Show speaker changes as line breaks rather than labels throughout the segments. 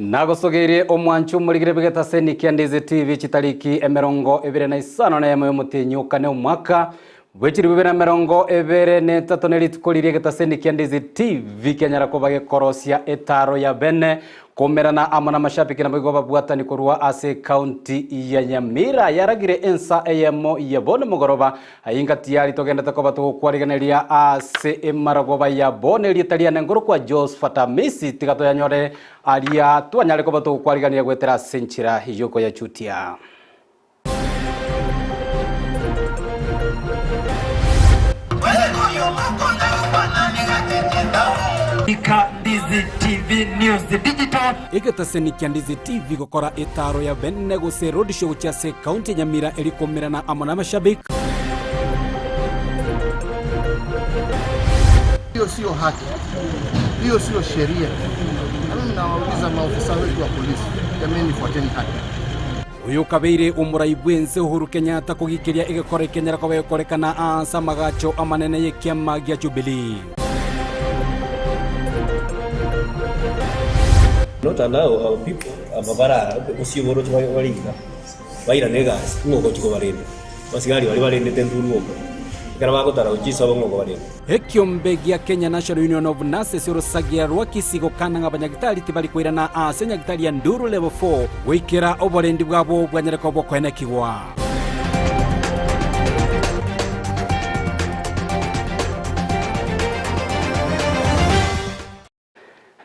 Nagosogeirie omwancho omorigire bw'egetaseni kia Ndizi TV chitariki 25 na eyemo y'omotienyi okane omwaka bwe 2023 ne rituko riria egetaseni kia Ndizi TV kianyara koba gekorosia etaro ya bene Koumerana amo namashabiki naboigo ababwatani korwa ase ekaunti ya Nyamira yaragire ensa eyemo ya bono mogoroba ainga tiyari togendete koba togokwarigeneria ase emarogoba ya bono erieta riane nkorokwa Josphat Amisi tiga toyanyore aria twanyare koba togokwarigania goetera ase enchera yokoyachutia.
Ika Ndizi TV News Digital.
Egetaseni kia Ndizi TV gokora etaaro ya bene gose roadshow gochia ase ekaunti ya Nyamira eri koumerana amo namashabik.
Hiyo sio haki, hiyo sio sheria. Na mimi nawauliza maofisa wetu wa polisi, jameni, fuateni haki.
Oyo okabeire omorai bw'ense Uhuru Kenyatta kogikeria egekora ekenyara koba gekorekana aase amagacho amanene y'ekiama gia Jubilee.
Not allow our people aba barara bosio boroche bare iga bairane egasi ng'a ogochia kobarenda. Abasigari baria barendete nturu oko, ekero bagotara gochia isabo ng'a okobarenda.
Ekiombe gia Kenya National Union of Nurses orosagia rwa Kisii gokana ng'a abanyagitari tibari koirana ase nyagitari ya Nduru Level 4 goikera oborendi bwabo bwanyare koba bokoenekigwa.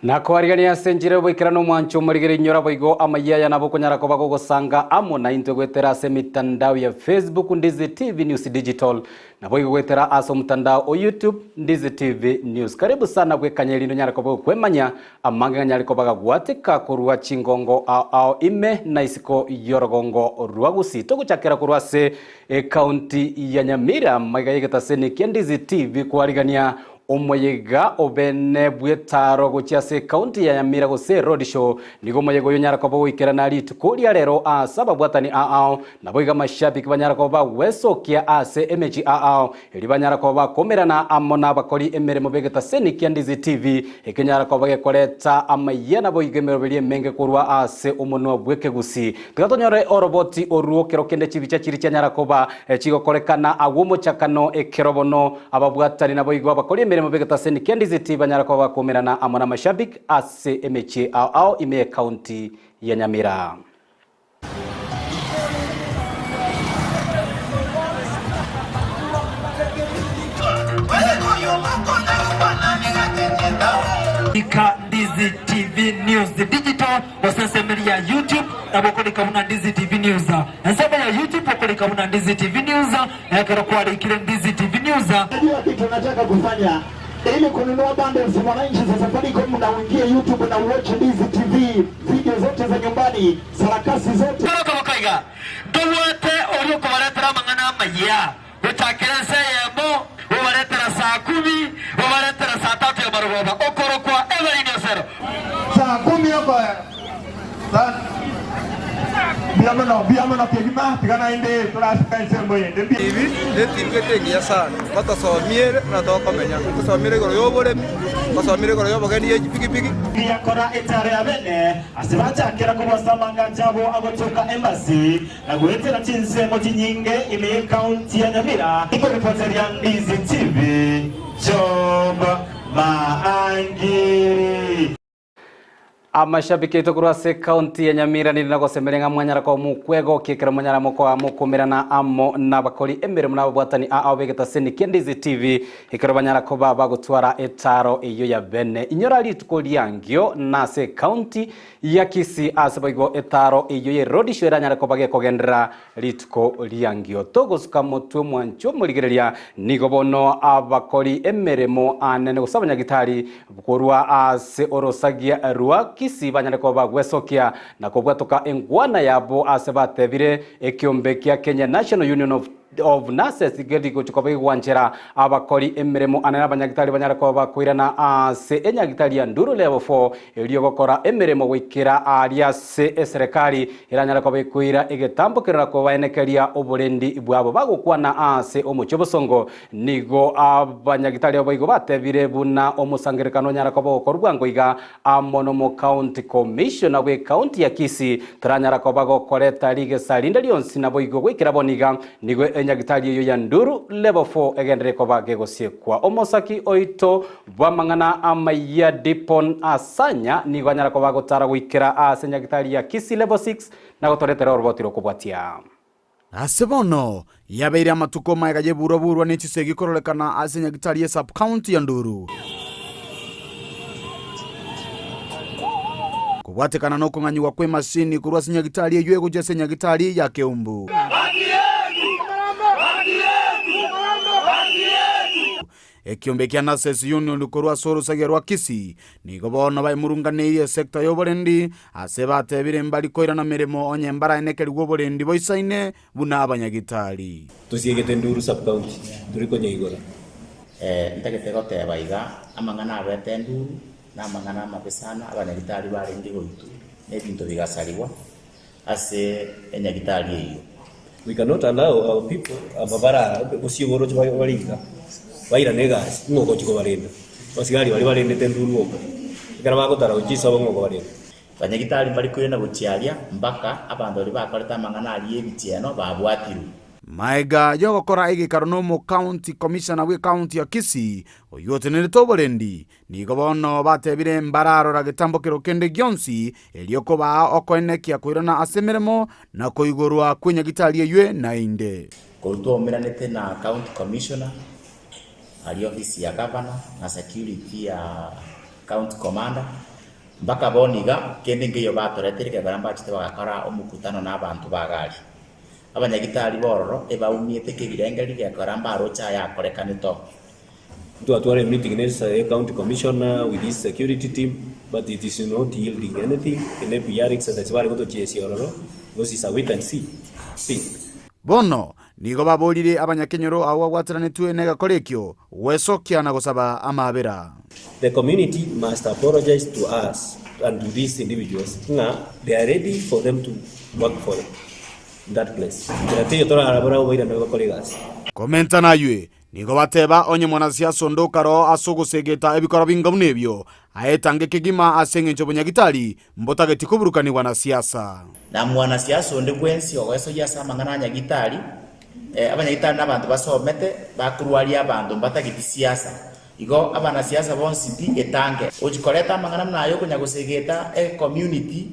Nakoarigania ase enchera y'oboikeranu omwancho omorigere inyora boigo amayia aya nabo okonyara koba gogosanga amo naintwe goetera ase emitandao ya Facebook Ndizi TV News Digital naboigo goetera ase omotandao o YouTube Ndizi TV News. Karibu sana bwekanye erinde onyare koba gokwemanya amange ng'anyare koba gagwateka korwa chingongo ao ao ime na isiko y'orogongo rwa Gusii. Togochakera korwa ase ecounty ya Nyamira maiga y'egetaseni kia Ndizi TV koarigania Omoyega obene bw'etaaro gochia ase ekaunti ya Nyamira gose Road Show nigo omoyega oyo onyara koba goikerana rituko ria rero ase ababwatani aao naboigo amashabiki banyara koba bagwesokia ase emechi aao erio banyara koba bakomerana amo nabakori emeremo b'egetaseni kia Ndizi TV ekenyara koba gekoreta amayia naboigo emeroberio emenge korwa ase omonwa bw'ekegusii. Tiga tonyore oroboti orwo kero kende chibicha chiria chianyara koba chigokorekana agwo omochakano ekero bono Ababwatani naboigo abakori emeremo b'egetaseni kia Ndizi tibanyara koba bakoumerana amo namashabik ase emechie ao ao ime y'ecounty ya Nyamira.
Ika Ndizi TV News Digital gose ensemo eria ya YouTube nabo okorika buna Ndizi TV News. Ensemo ya YouTube okorika buna Ndizi TV News. Ekero kwarikire Ndizi TV News.
Najua kitu nataka kufanya ili kununua bundles mwananchi za Safaricom na uingie YouTube na uwatch Ndizi TV video zote za nyumbani, sarakasi zote.
Toroka bokaiga, Ntobwate oria okobaretera amang'ana amayia, gochakera ensa eyemo, obaretera saa kumi, obaretera saa tatu ya marogoba, okorokwa Evelyn Osero.
Saa kumi okoera. Mbuya mono, mbuya mono kegima, tiga naende torasika ensemo eyende. Mbuya.
Ibi netibi gete engiya sana, batosomiere buna tokomenya, batosomiere igoro y'oboremi, batosomiere igoro y'obogeni ye chipigipigi.
Yakora etaaro ya bene, ase bachakera kobosa amangacho abo agotoka embassy na goetera chinsemo chinyinge ime y'ecounty ya Nyamira. Ikoripoteria Ndizi TV, Job Maangi.
Amashabiki aito korwa ase ekaunti ya Nyamira ninde nagosemeria ng'a mwanyara koba mokwegokia ekero mwanyara mokoa mokomerana amo nabakori emeremo na ababwatani ao b'egetaseni kia Ndizi TV ekero banyara koba bagotwara etaaro eyio ya bene. Inyora rituko riangio nase ekaunti ya Kisii ase boigo etaaro eyio ye roadshow eranyare koba gekogenderera Rituko riangio togosuka motwe omwancho omorigereria, nigo bono abakori emeremo anene gose abanyagitari korwa ase orosagia rwa Kisii banyare koba bagwesokia na kobwatoka enkwana yabo ase batebire ekiombe kia Kenya National Union of. of Nurses gerigochia koba egwanchera abakori emeremo anene abanyagitari banyare koba bakoirana ase enyagitari ya Nduru Level 4 erio gokora emeremo goikera aria ase eserekari eranyare koba ekoira egetambokero na kobaenekeria oborendi bwabo. Bagokwana ase omochie obosongo nigo abanyagitari abo igo batebire buna omosangererekano onyare koba ogokorwa bwango iga amo nomocounty commissioner bw'ecounty ya Kisii taranyara koba gokoreta rigesa rinde rionsi naboigo goikera bono iga nigo enyagitari eyio ya Nduru Level 4 egenderere koba gegosiekwa. Omosaki oito bw'amang'ana amayia Dipon Asanya nigo anyara koba agotara goikera ase enyagitari ya Kisii Level 6 na gotoretera oroboti rokobwatia.
Ase bono, yabeire amatuko magega y'eburwa-burwa ne chisegi kororekana ase nyagitari ye sub-county ya Nduru. Kobwatekana nokong'anyigwa kw'emasini korwa ase nyagitari eyio egochia ase nyagitari ya Keumbu. Ekiombe kia Nurses Union korwa ase orosagia rwa Kisii nigo bono baemurunganeirie esecta y'oborendi ase batebire mbari koirana meremo onye mbaraenekerigwe oborendi boisaine buna abanyagitari.
Tosiegete Nduru sub-county tori konyaigora.
Ntagete goteba iga, amang'ana abete enduru, na amang'ana amabe sana, abanyagitari barenge goitwa, na ebinto bigasarigwa ase enyagitari eyio.
We cannot allow our people aba bara bosio boroche bare iga bairane egasi ng'a ogochia kobarenda. Abasigari baria barendete nduru boka ekero bagotara gochia isabo ng'a okobarenda.
Abanyagitari mbari koirana gochia aria mpaka abanto baria bakorete amang'ana aria y'ebichieno babwatirwe.
Maega y'ogokora egekaro n'omocounty commissioner bw'ecounty ya Kisii, oyio otenerete oborendi, Nigo bono batebire mbararora getambokero kende gionsi, erio kobaa okoenekia koirana ase emeremo na koigorwa kw'enyagitari eywe naende.
Korwa twaumeranete na County Commissioner aria ofisi ya Governor na security ya County Commander mpaka bono iga kende nkeiyo batoreteire ekero mbachete bagakora omokutano na abanto ba iga aria. Abanyagitari bororo ebaumiete kebirengererio gekogera mbaroche aya akorekanete oo.
Ntwatwara emeeting ne county commissioner with his security team but it is not yielding anything ene PR exercise bare gotochiesia ororo because is a wait and see thing.
Bono nigo baborire abanyakenyoro abwo babwataranetwe negekora ekio gwesokia na gosaba amaabera.
The community must apologize to us and to these individuals ng'a they are ready for them to work for them in that place. Nchera teiyo torarabore abwo bairane bakore egasi.
Komenta naywe, Nigo bateba, Onye mwanasiasa onde okaroo ase ogosegeta ebikoro binga buna ebio, aetange kegima ase engencho obonyagitari mbotageti koburukanigwa na siasa.
Na mwanasiasa onde bwensi ogoesoyia ase amang'ana a nyagitari, abanyagitari nabanto basomete, bakorwaria abanto mbatageti siasa. Igo abanasiasa bonsi pi etange. Gochi koreta amang'ana buna aya okonya gosegeta ecommunity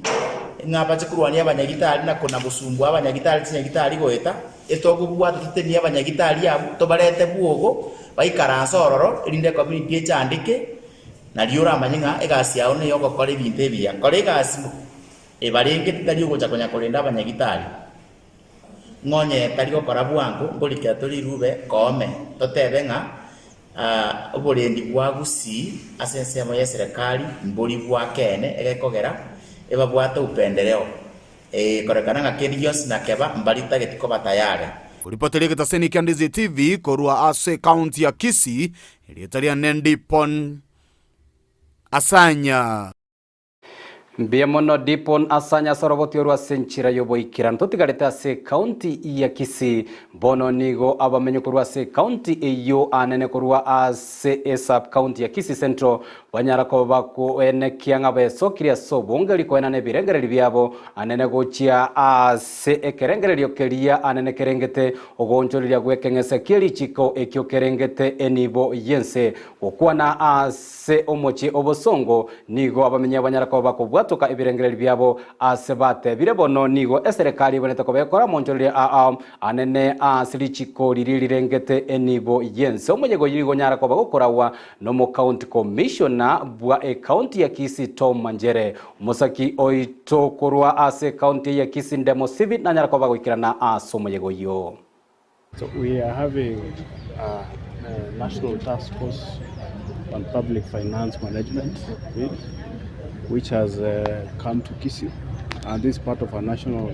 ng'a bache korwania abanyagitari na kona gosumbua abanyagitari chinyagitari goeta, etokobwata totenie abanyagitari abwo tobarete bwogo baikaranse ororo erinde ecommunity echandeke nario oramanye ng'a egasi yao neya ogokora ebinto ebiya. Kora egasi ebarengete tari ogocha konya korenda abanyagitari. Ng'a onye tari gokora bwango nkorikera tore rirube koome totebe ng'a Oborendi bwa Gusii ase ensemo y'eserekari mbori bwa keene egekogera ebabwate upendereo, ekorekana ng'a kende gionsi nakeba mbaritageti koba tayare.
Koripoteria egetaseni kia Ndizi TV korwa ase ekaunti ya Kisii, erieta riane Ndipon Asanya.
Mbuya mono Dipon Asanya ase oroboti orwo ase enchera y'oboikeranu. Totigarete ase ekaunti ya Kisii. Bono nigo abamenyi korwa ase ekaunti eyio anene korwa ase esub-county ya Kisii Central banyara koba bakoenekia ng'a besokirie ase obongeri koenana ebirengererio biabo anene gochia ase ekerengererio keria anene kerengete ogoonchoreria gw'ekeng'ese kie richiko ekio kerengete enibo y'ense gokwana ase Ase omochie obosongo nigo abamenyi banyara koba bakobwatoka ebirengererio biabo ase batebire bono nigo eserekari ebwenerete koba ekora amonchoreria ao anene ase richiko riria rirengete enibo y'ense. Omoyega oyio nigo onyara koba gokoragwa nomocounty commissioner bwa ecounty ya Kisii Tom Manjere. Omosaki oito korwa ase ecounty eye ya Kisii Ndemo Stephen nanyara koba goikerana ase omoyega oyio.
So we are having a, a national task force on public finance management bill, which has come to Kisii, and this is part of a national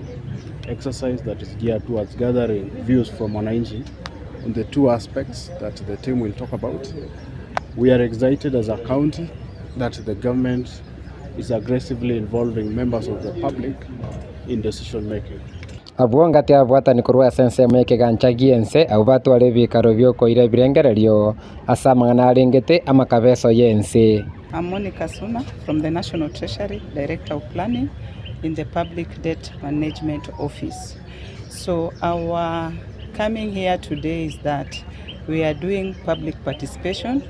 exercise that is geared towards gathering views from wananchi on the two aspects that the team will talk about. We are excited as a county that the government is aggressively involving members of the public in decision making.
Abwo ngati ababwatani korwa ase ensemo y'ekegancha gi'ense, abwo batware ebikaro bi'okoira ebirengererio ase amang'ana arengete amakabeso y'ense.
I'm Monica Suna from the National Treasury, Director of Planning in the Public Debt Management Office. So our coming here today is that we are doing public participation,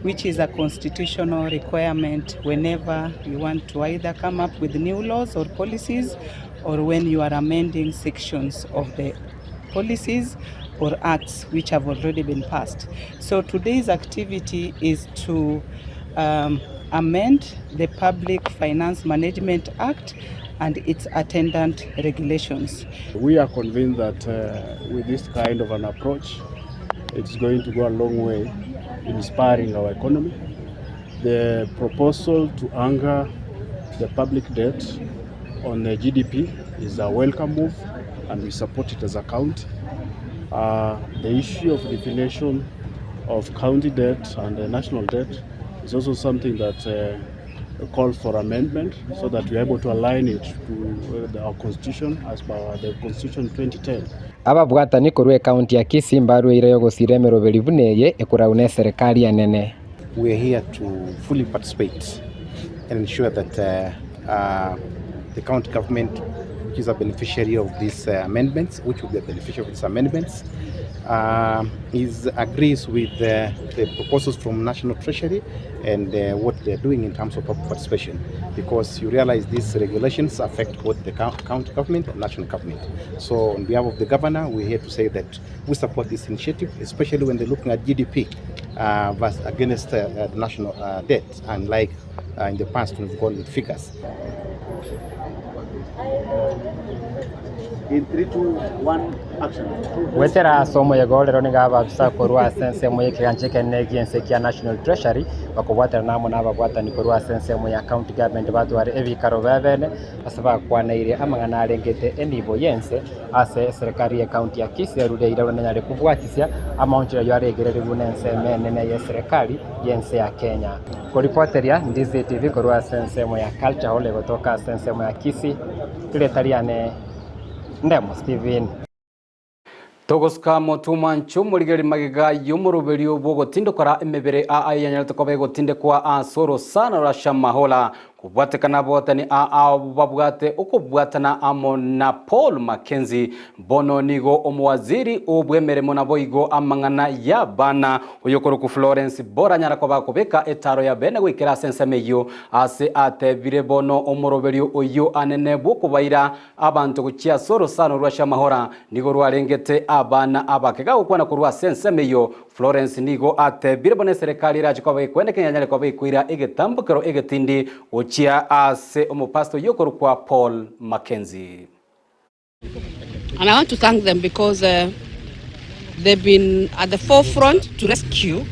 which is a constitutional requirement whenever you want to either come up with new laws or policies or when you are amending sections of the policies or acts which have already been passed. So today's activity is to amend the Public Finance Management Act and its attendant regulations.
We are convinced that with this kind of an approach, it's going to go a long way in inspiring our economy. The proposal to anchor the public debt on the GDP is a welcome move, and we support it as a county. The issue of deflation of county debt and the national debt is also something that calls for amendment so that we are able to align it to our constitution as per the Constitution 2010.
Ababwatani korwa ekaunti ya Kisii mbarweire yogosira emeroberi buna eye ekorau na eserekari enene.
We are here to fully participate and ensure that the county government, which is a beneficiary of these amendments, which will be a beneficiary of these amendments, is agrees with the proposals from National Treasury and what they're doing in terms of public participation, because you realize these regulations affect both the county government and national government. So on behalf of the governor, we're here to say that we support this initiative, especially when they're looking at GDP versus against the national debt, unlike in the past when we've gone with figures.
In 3, 2, 1, action.
Gwetera ase omoyega orero nigo ababisa korwa ase ensemo y'ekegancha ekenene gi'ense kia National Treasury bakobwatana namo na ababwatani korwa ase ensemo ya county government batware ebikaro bebene ase bakwanaire amang'ana arengete enibo y'ense ase serikali ya county ya Kisii erureire oronyare kobwatisia amaonchero ayo aregereriwu na ensemo enene ya serikali y'ense ya Kenya. Koripoteria Ndizi TV korwa ase ensemo ya Culture Hall egotoka ase ensemo ya Kisii kiretariane Ndemo Steven.
Togosuka motuma nchumurigeri magega yumuruberio bwogotindokora emebere aa yanyarete koba egotindekwa asoro sana rasha mahola kubwatekana botani aa babwate okobwatana amo na Paul Mackenzie bono nigo omuwaziri obwemeremo nabo igo amang'ana ya bana oyokoroku Florence Bora nyara koba kobeka etaro ya bene goikera ase ensemo eywo ase atebire bono omoroberio oyo anene bwokobaira abanto gochia ase orosano rwa Shamahora nigo rwarengete abana abake gagokwana korwa ase ensemo eywo Florence nigo atebire bono eserikali erache koba ekwendekenya nyare koba ekoira egetambokero egetindi gochia ase omopasto yokorokwa Paul Mackenzie.
And I want to thank them because they've been at the forefront to rescue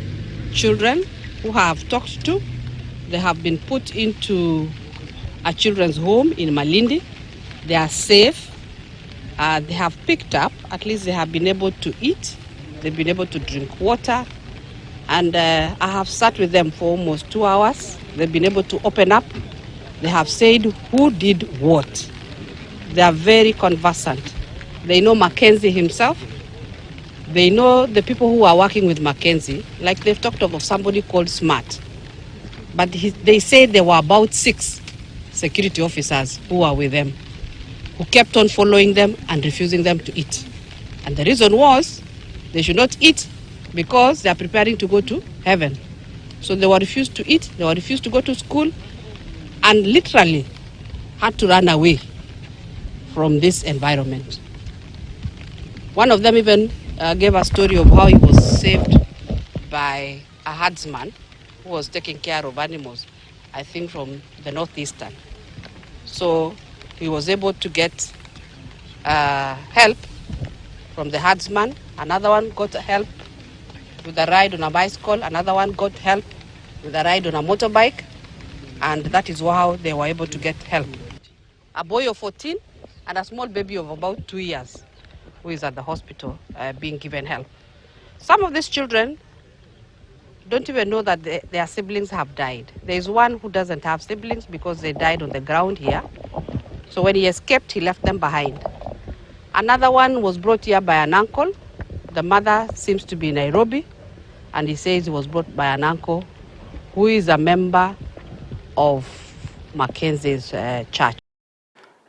children who have talked to. They have been put into a children's home in Malindi. They are safe. They have picked up, at least they have been able to eat. They've been able to drink water. And I have sat with them for almost 2 hours. They've been able to open up. They have said who did what. They are very conversant. They know Mackenzie himself. They know the people who are working with Mackenzie. Like they've talked of somebody called Smart. But they say there were about 6 security officers who were with them, who kept on following them and refusing them to eat. And the reason was they should not eat because they are preparing to go to heaven. So they were refused to eat, they were refused to go to school, and literally had to run away from this environment. One of them even gave a story of how he was saved by a herdsman who was taking care of animals, I think from the northeastern. So he was able to get help from the herdsman. Another one got help with a ride on a bicycle. Another one got help with a ride on a motorbike. And that is how they were able to get help. A boy of 14 and a small baby of about 2 years who is at the hospital being given help. Some of these children don't even know that their siblings have died. There is one who doesn't have siblings because they died on the ground here. So when he escaped, he left them behind. Another one was brought here by an uncle. The mother seems to be in Nairobi, and he says he was brought by an uncle who is a member of Mackenzie's church.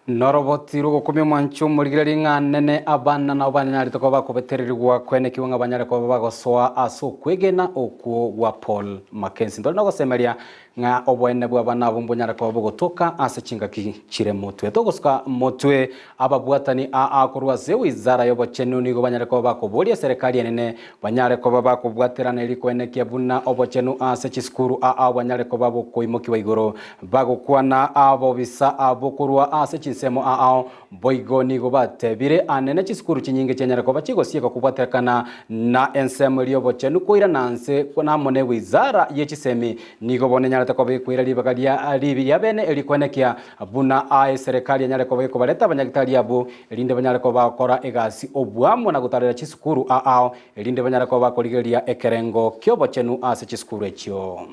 Noroboti rogokumia omwancho omorigereria ng'a nene abana nabo banyarete koba bakobetererigwa kwenekiwa ng'a banyare koba bagosoa ase okwegena okwo gwa Paul Mackenzie. Ntore nogosemeria ng'a oboene bwa abana abwo mbonyare koba bogotoka ase chingaki chire motwe. Togosuka motwe ababwatani aa korwa ase wizara y'obochenu nigo banyare koba bakoboria eserekari enene banyare koba bakobwaterana eri koenekia buna obochenu ase chisukuru aa bwanyare koba bokoimokiwa igoro. Bagokwana abobisa abwo korwa ase chinsemo aao, boigo nigo batebire anene chisukuru chinyinge chianyare koba chigosieka kobwatekana na ensemo eria y'obochenu koirana nse amo ne wizara ye chisemi. Nigo bono enyarete koba ekoira ribaga ria ribi ria bene eri koenekia buna aa eserekari enyare koba ekobareta abanyagitari abwo erinde banyare koba bagokora egasi obwamo na gotarera chisukuru aao erinde banyare koba bakorigereria ekerengo ki'obochenu ase chisukuru echio.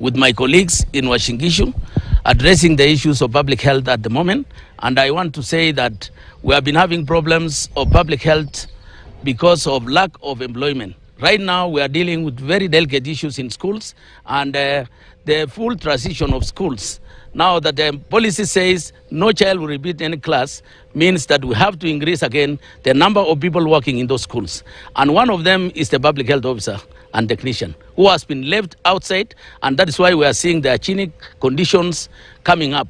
With my colleagues in Uasin Gishu addressing the issues of public health at the moment, and I want to say that we have been having problems of public health because of lack of employment. Right now we are dealing with very delicate issues in schools and the full transition of schools. Now that the policy says no child will repeat any class means that we have to increase again the number of people working in those schools. And one of them is the public health officer and technician who has been left outside, and that is why we are seeing the hygienic conditions coming up.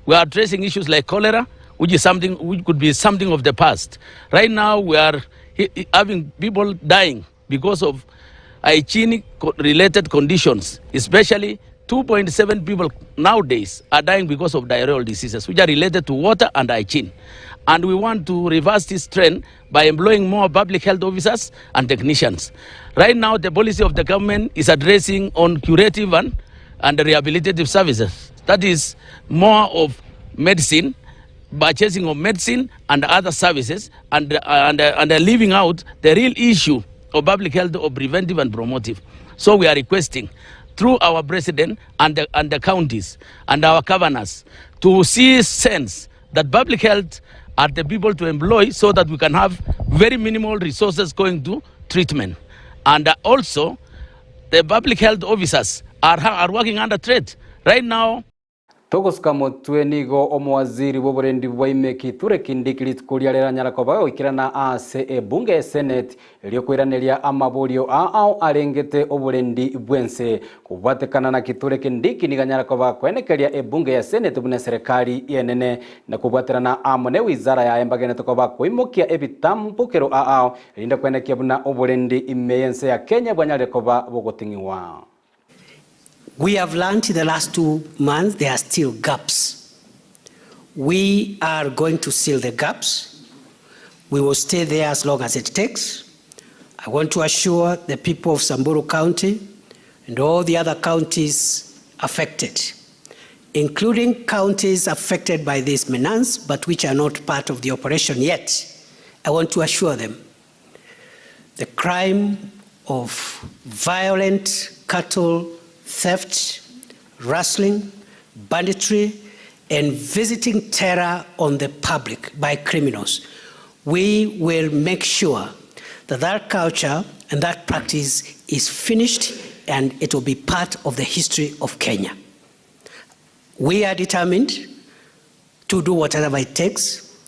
We are addressing issues like cholera, which is something which could be something of the past. Right now we are having people dying because of hygienic related conditions, especially 2.7 people nowadays are dying because of diarrheal diseases, which are related to water and hygiene. And we want to reverse this trend by employing more public health officers and technicians. Right now, the policy of the government is addressing on curative and rehabilitative services. That is more of medicine, purchasing of medicine and other services, and leaving out the real issue of public health of preventive and promotive. So we are requesting through our president and the counties and our governors to see sense that public health are the people to employ so that we can have very minimal resources going to treatment. And also, the public health officers are working under threat. Right now,
Togosuka motwe nigo omowaziri bw'oborendi bwa ime Kithure Kindiki rituko riria riranyara koba goikerana ase ebunge ya Senate erio koiraneria amaborio ao arengete oborendi bwense. Kobwatekana na Kithure Kindiki nigo anyara koba koenekeria ebunge ya Senate buna eserekari enene na kobwaterana amo ne wizara yaye mbagenete koba koimokia ebitambukero ao erinde koenekia buna oborendi ime y'ense ya Kenya bwanyarire koba bogoting'iwa.
We have learned in the last 2 months there are still gaps. We are going to seal the gaps. We will stay there as long as it takes. I want to assure the people of Samburu County and all the other counties affected, including counties affected by this menace, but which are not part of the operation yet. I want to assure them the crime of violent cattle theft, rustling, banditry, and visiting terror on the public by criminals. We will make sure that that culture and that practice is finished and it will be part of the history of Kenya. We are determined to do whatever it takes.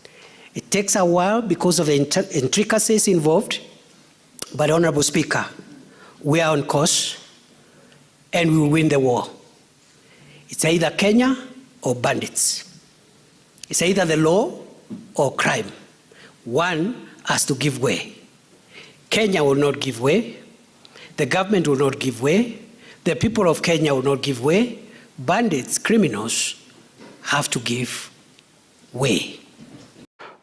It takes a while because of the intricacies involved, but Honorable Speaker, we are on course and we will win the war. It's either Kenya or bandits. It's either the law or crime. One has to give way. Kenya will not give way. The government will not give way. The people of Kenya will not give way. Bandits, criminals, have to give way.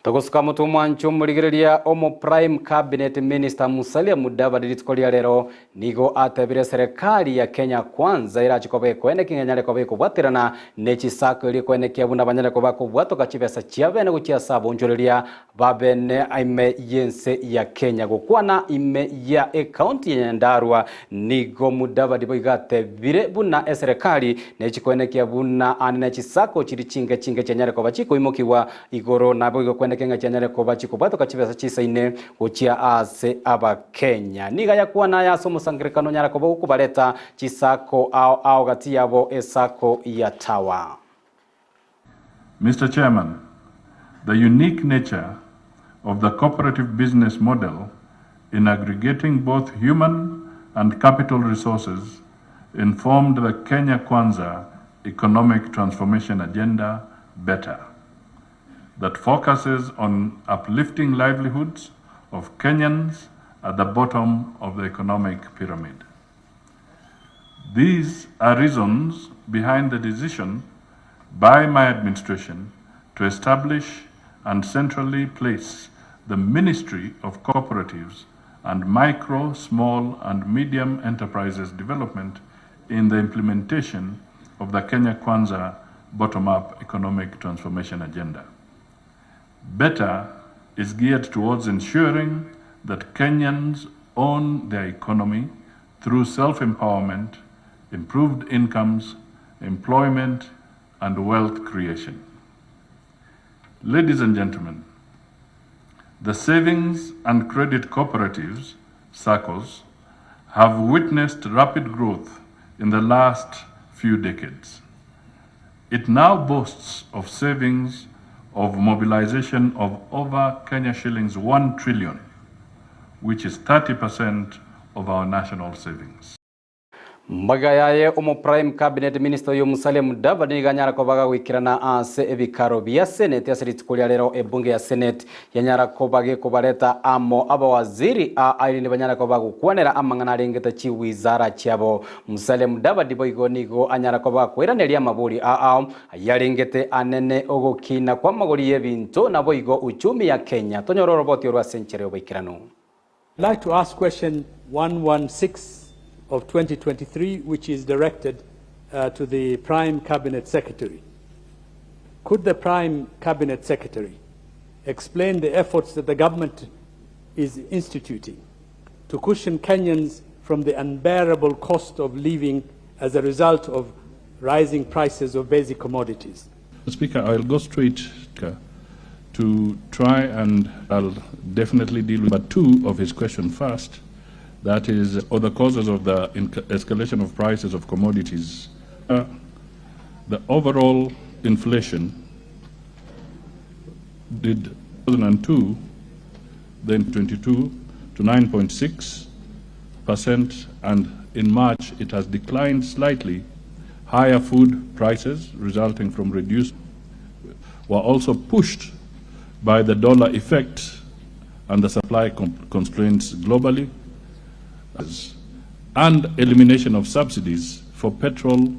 Togosuka motwe omwancho omorigereria omo Prime Cabinet Minister Musalia Mudavadi rituko ria rero nigo atebire serikali ya Kenya Kwanza erache koba ekoenekia ng'a enyare koba ekobwaterana ne chisako erio ekoenekia buna banyare koba kobwatoka chibesa chia bene gochia ase abonchoreria ba bene ime y'ense ya Kenya. Gokwana ime ya ecounty ya Nyandarua nigo Mudavadi boigo atebire buna eserekari nechikoenekia buna ande ne chisako chiri chinke chinke chianyare koba chikoimokigwa Igoro naboigo kweneke ng'a chianyare koba chikobwatoka chibesa chisaine gochia aase Abakenya. Nigo ayakwana aya ase omosangererekano onyare koba okobareta chisako ao ao gati yabo esako ya Tawa.
Mister Chairman, the unique nature of the cooperative business model in aggregating both human and capital resources informed the Kenya Kwanza economic transformation agenda better that focuses on uplifting livelihoods of Kenyans at the bottom of the economic pyramid. These are reasons behind the decision by my administration to establish and centrally place the Ministry of Cooperatives and Micro, Small and Medium Enterprises Development in the implementation of the Kenya Kwanza bottom-up economic transformation agenda. Better is geared towards ensuring that Kenyans own their economy through self-empowerment, improved incomes, employment, and wealth creation. Ladies and gentlemen, the savings and credit cooperatives, SACCOs, have witnessed rapid growth in the last few decades. It now boasts of savings of mobilization of over Kenya shillings 1 trillion, which is 30% of our national savings.
Magega yaye omo Prime Cabinet Minister oyio Musalia Mudavadi nigo anyara koba gagoikerana ase ebikaro bia Senate ase rituko ria rero ebunge ya Senate yanyara koba gekobareta amo abawaziri aa erinde banyare koba bagokwanera amang'ana arengete chiwizara chiabo. Musalia Mudavadi boigo nigo anyara koba gakoiraneria amabori aa ayarengete anene ogokina kw'amagori y'ebinto naboigo uchumi ya Kenya. Tonyore oroboti orwo ase enchera y'oboikeranu.
I'd like to ask question 116 of 2023, which is directed uh, to the Prime Cabinet Secretary. Could the Prime Cabinet Secretary explain the efforts that the government is instituting to cushion Kenyans from the unbearable cost of living as a result of rising prices of basic commodities?
Speaker, I'll go straight to try and I'll definitely deal with but two of his question first. That is, or the causes of the escalation of prices of commodities. Uh, the overall inflation did 2002, then 22 to 9.6 percent, and in March it has declined slightly. Higher food prices resulting from reduced were also pushed by the dollar effect and the supply constraints globally, and elimination of subsidies for petrol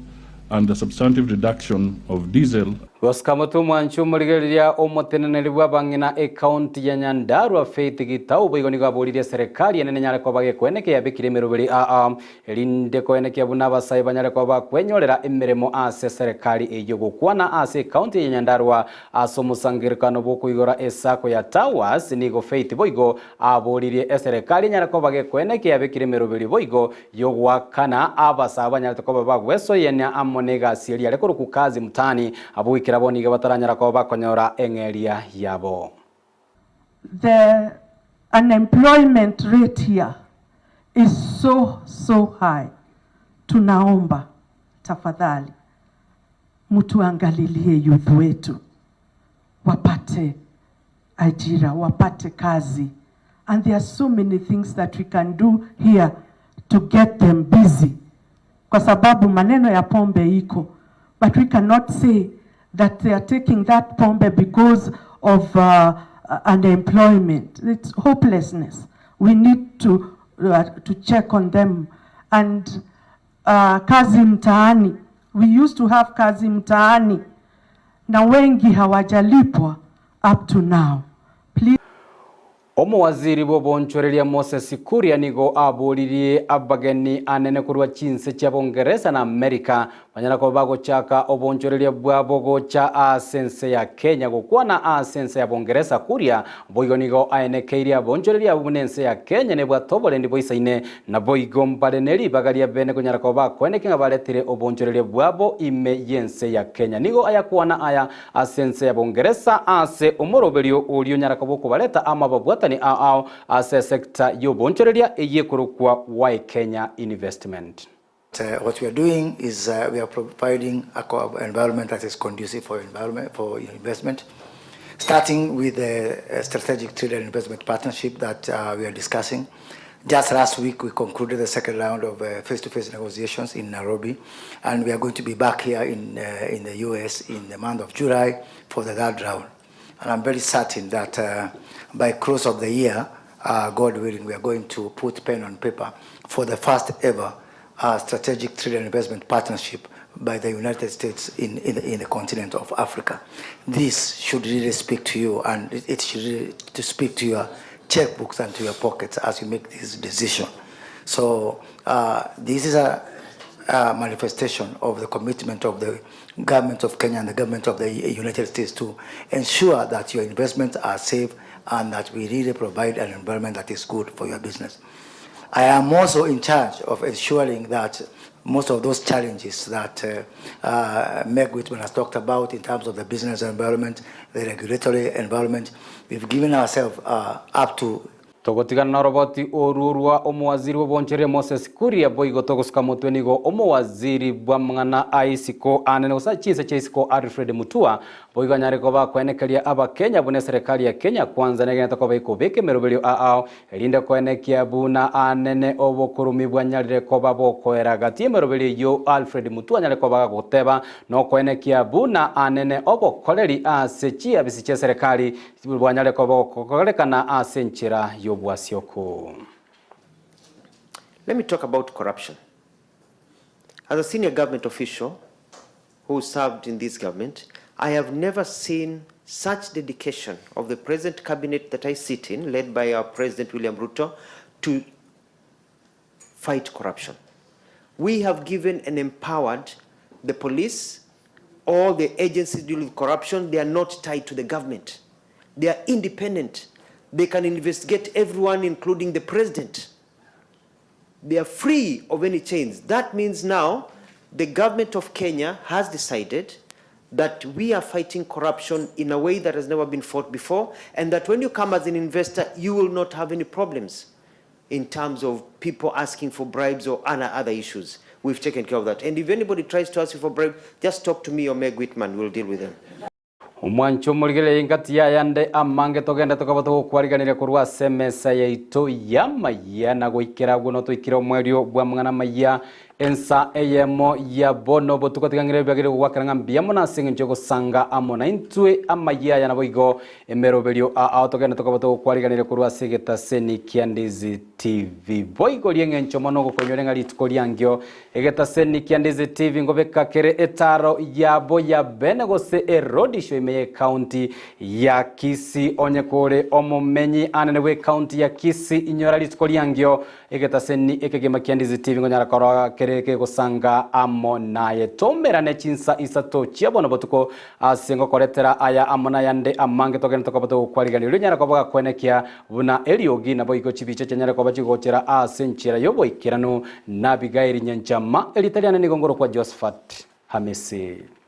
and the substantive reduction of diesel.
Gosika motwe omwancho omorigereria omoteneneri bw'abang'ina ecounty ya Nyandarua Faith Gitau boigo nigo aboririe eserekari enene enyare koba gekoenekia yabekire emeroberi aa erinde koenekia buna abasae banyare koba bakwenyorera emeremo ase eserekari eyio gokwana ase ecounty ya Nyandarua ase omosangererekano bw'okoigora esacco ya Towers nigo Faith boigo aboririe eserekari enyare koba gekoenekia yabekire emeroberi boigo y'ogoakana abasae banyarete koba bagwesoyenia amo negasi eria are korokwa Kazi Mtaani, abwo goikera bono iga bataranyara koba bakonyora eng'eria yabo.
The unemployment rate here is so so high, tunaomba tafadhali mtuangalilie youth wetu wapate ajira, wapate kazi and there are so many things that we can do here to get them busy, kwa sababu maneno ya pombe iko, but we cannot say that they are taking that pombe because of uh, unemployment. It's hopelessness. We need to, uh, to check on them. And uh, kazi mtaani, we used to have kazi mtaani na wengi hawajalipwa up to now.
Omowaziri bw'obonchoreria Moses Kuria nigo aboririe abageni anene korwa chinse chia Bongeresa na Amerika banyare koba bagochaka obonchoreria bwabo gocha ase ense ya Kenya gokwana ase ense ya Bongeresa Kuria boigo nigo aenekeirie abonchoreria abwo buna ense ya Kenya nebwate oborendi boisaine Naboigo mbare ne ribaga ria bene konyara koba bakoeneke ng'a baretire obonchoreria bwabo ime y'ense ya Kenya. Nigo ayakwana aya ase ense ya Bongeresa ase omoroberio oria onyara koba okobareta amo ababwatani ao ao ase esecta y'obonchoreria eyio ekorokwa Y Kenya Investment.
What we are doing is we are providing a environment that is conducive for environment for investment, starting with the strategic trade and investment partnership that we are discussing. Just last week, we concluded the second round of face-to-face negotiations in Nairobi, and we are going to be back here in, in the US in the month of July for the third round. And I'm very certain that by close of the year, God willing, we are going to put pen on paper for the first ever strategic trade and investment partnership by the United States in, in, the, in the continent of Africa. This should really speak to you and it, it should really to speak to your checkbooks and to your pockets as you make this decision. So this is a, a manifestation of the commitment of the government of Kenya and the government of the United States to ensure that your investments are safe and that we really provide an environment that is good for your business. I am also in charge of ensuring that most of those challenges that Meg Whitman has talked about in terms of the business environment, the regulatory environment, we've given ourselves up to
Togotigana noroboti oruo rwa omowaziri bw'obonchoreria Moses Kuria boigo togosuka motwe nigo omowaziri bw'amang'ana a isiko anene gose chinse chia isiko Alfred Mutua boigo anyare koba akoenekeria abakenya buna eserekari ya Kenya Kwanza negenete koba ekobeka emeroberio ao erinde koenekia buna anene obokorumi bwanyarire koba bokoera gati y'emeroberio eyio Alfred Mutua anyare koba gagoteba nokoenekia buna anene obokoreri ase chiabisi chi'eserekari Bwanyare koba ogokorekana ase enchera y'obwasioku.
Let me talk about corruption. As a senior government official who served in this government, I have never seen such dedication of the present cabinet that I sit in, led by our President William Ruto, to fight corruption. We have given and empowered the police, all the agencies dealing with corruption, they are not tied to the government. They are independent. They can investigate everyone, including the president. They are free of any chains. That means now the government of Kenya has decided that we are fighting corruption in a way that has never been fought before, and that when you come as an investor, you will not have any problems in terms of people asking for bribes or other, other issues. We've taken care of that. And if anybody tries to ask you for bribe, just talk to me or Meg Whitman, we'll deal with them.
Omwancho omorigereria engati y'ayande amange togende tokaba togokwariganiria korwa ase emesa yaito y'amayia na goikera agwo notoikire omoerio bw'amang'ana amayia ensa eyemo ya bono botuko tiga ng'ire biagere gogwakera ng'a mbuya mono ase engencho y'ogosanga amo naintwe amayia aya naboigo emeroberio ao togende tokaba togokwariganiria korwa ase egetaseni kia Ndizi TV. Boigo ri'eng'encho mono gokoinyore ng'a rituko riangio egetaseni kia Ndizi TV ngobeka kere etaro yabo ya bene gose erodisho ime y'ecounty ya Kisii. Onye kore omomenyi anene bw'ecounty ya Kisii inyora rituko riangio egetaseni ekegima kia Ndizi TV ngonyara korora kere kegosanga amo naye. Tomerane chinsa isato chia bono botuko Ase ngokoretera aya amo nayande amange togende tokoba togokwariganera, erio onyare koba gakwenekia buna eriogi, naboigo chibicha chianyare koba chigochera ase enchera y'oboikeranu. Na Abigaili nyanchama, erieta riane nigo ngorokwa Josephat Hamisi.